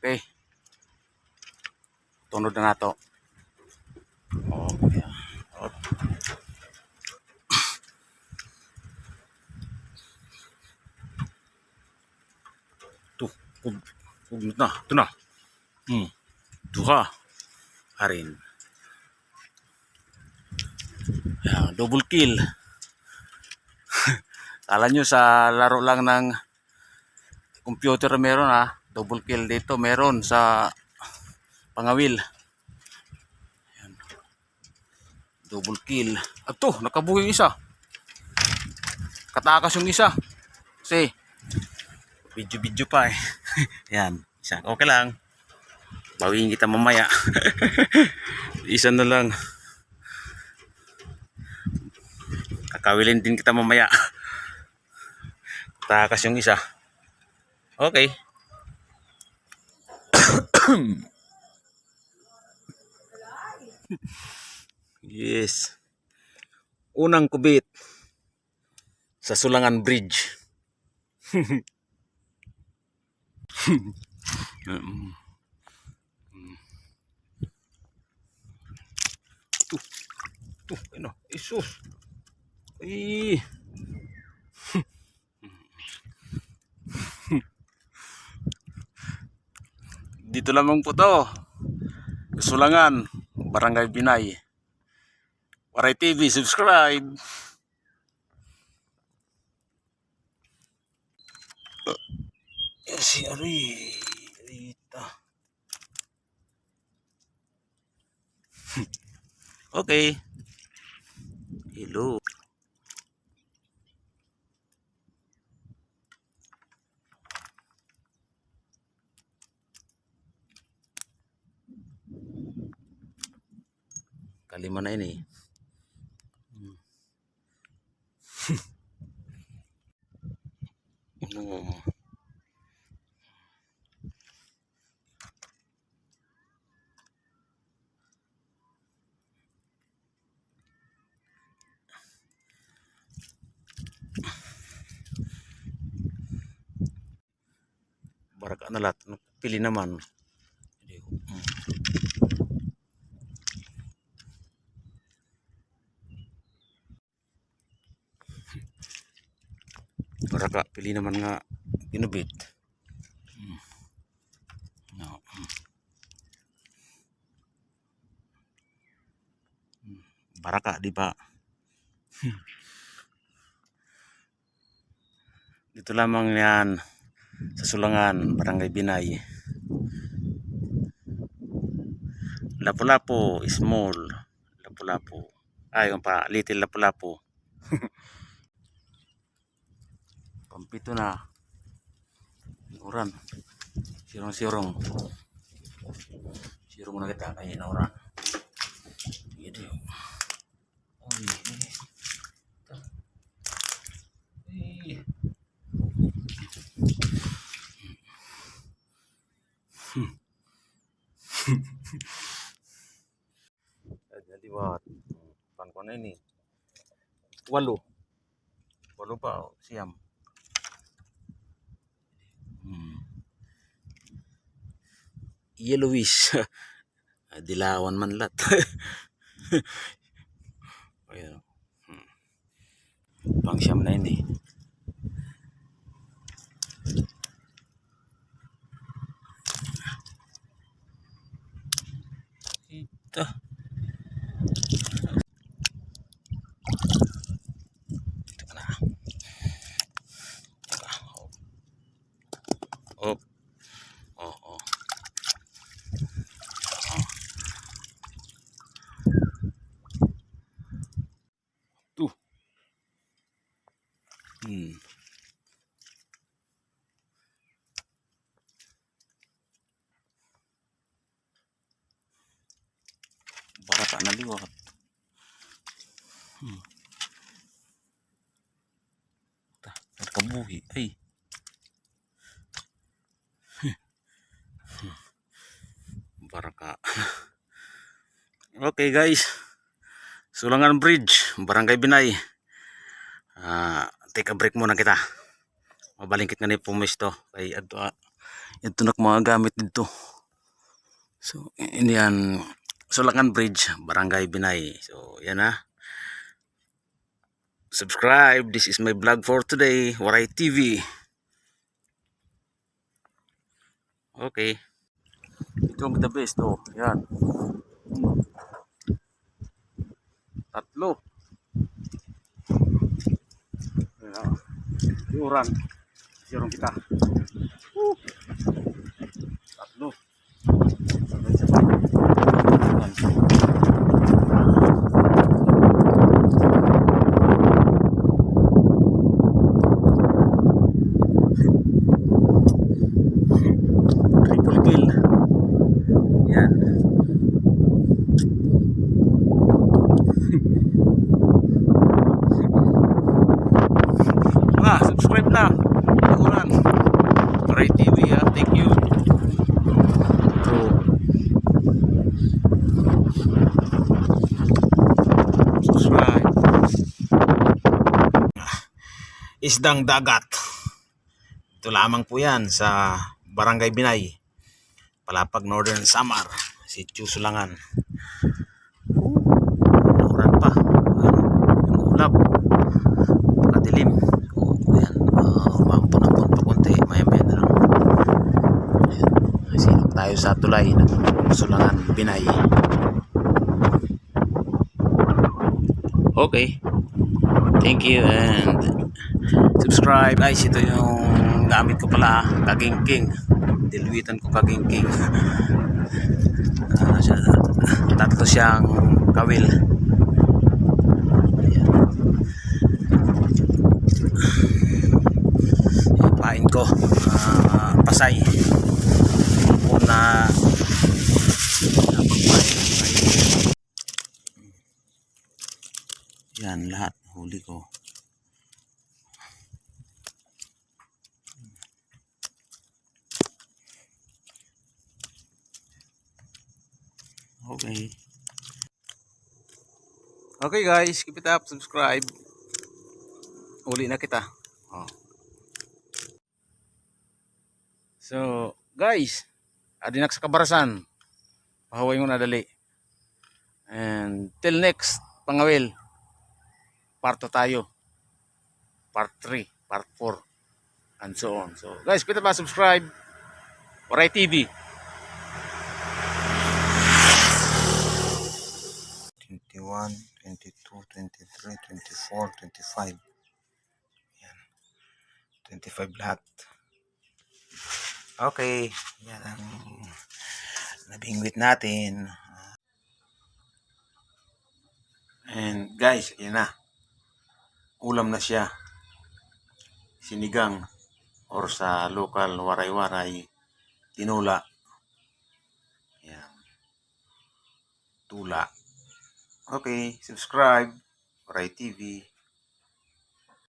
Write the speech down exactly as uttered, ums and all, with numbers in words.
Okay. Tunod na nato. Okay. Ito, kug-, kugnot na. Ito na. Hmm. Duha. Arin. Yan, double kill. Kala nyo sa laro lang ng computer meron, ha. Double kill dito, meron sa pangawil. Yan. Double kill. Ato, nakabuhi yung isa. Katakas yung isa. Kasi, video-video pa eh. Yan. Isa. Okay lang. Bawiin kita mamaya. Isa na lang. Kakawilin din kita mamaya. Takas yung isa. Okay. Yes. Unang kubit sa Sulangan Bridge. Ito, ito, ano, isus. Ay. Dito lamang po to. Sulangan, Barangay Binay. Waray T V, subscribe. Eh, si Ari, Rita. Okay. Hello. Kalima na ini. Hmm. Ano? Baraka na lahat. Pili naman. Hmm. Baraka, pili naman nga ginubit. Hmm. No. Hmm. Baraka, di ba? Dito lamang yan sa Sulangan, Barangay Binay. Lapu-Lapu, small. Lapu-Lapu. Ay, yung pa, little Lapu-Lapu. Pampito na. Uran. Sirong-sirong. Sirong muna kita kay nauran. Ito. Ay, ay. Ay. Ay, di ba? Pan ko na ini. Walo. Walo pa, o, siyam. Hmm. Yellowish. Ah, dilawan man lat. Ayan. Hmm. Pang siyam na ini. Ito. Ito ka na. Ito ka. Oh. Oh, oh. Oh. Ito. Hmm. Baraka na liwat. Hmm. Ta, nakabuhi. Ay. Baraka. Okay, guys. Sulangan Bridge, Barangay Binay. Ah, take a break muna kita. Mabalingkit ngani pumesto kay adto, ah, Ito na mga gamit dito. So, ini an Sulangan Bridge, Barangay Binay. So, yan na. Subscribe. This is my vlog for today. Waray T V. Okay. Ito ang the best, oh. Yan. Tatlo. Ayan. Uran. Sirong kita. Woo! Tatlo. Sabay-sabay. Uran. Triple kill. Yan. Ah, subscribe na. Uran. Waray T V, ah. Thank you. So, subscribe. Isdang dagat. Ito lamang po yan sa Barangay Binay, Palapag, Northern Samar, Sitio Sulangan. Uran pa. Ayan, yung ulap. Kadilim. O, ayan. Ah, umampon-ampon pa konti. Maya-maya na lang. Ayan. Silip tayo sa tulay ng Sulangan, Binay. Okay. Thank you and subscribe. Ay, ito yung gamit ko pala, kagingking. Dilwitan ko kagingking. Ah, siya, tatlo siyang kawil. Ayan. Pain ko. Ah, pasay. Una, Yan, lahat. Huli ko. Okay. Okay, guys, keep it up, subscribe. Uli na kita. Oh. So, guys, adi na ak sa Kabarasan. Pahuway ngon na dali. And till next pangawil, part two tayo. Part three, part four, and so on. So, guys, pwede pa subscribe. Waray T V. Twenty-one, twenty-two, twenty-three, twenty-four, twenty-five. Yan. Twenty-five lahat. Okay. Yan ang nabingwit natin. And guys, yan na. Ulam na siya. Sinigang or sa lokal, waray-waray, tinola. Yan. Tula. Okay, subscribe. Waray T V.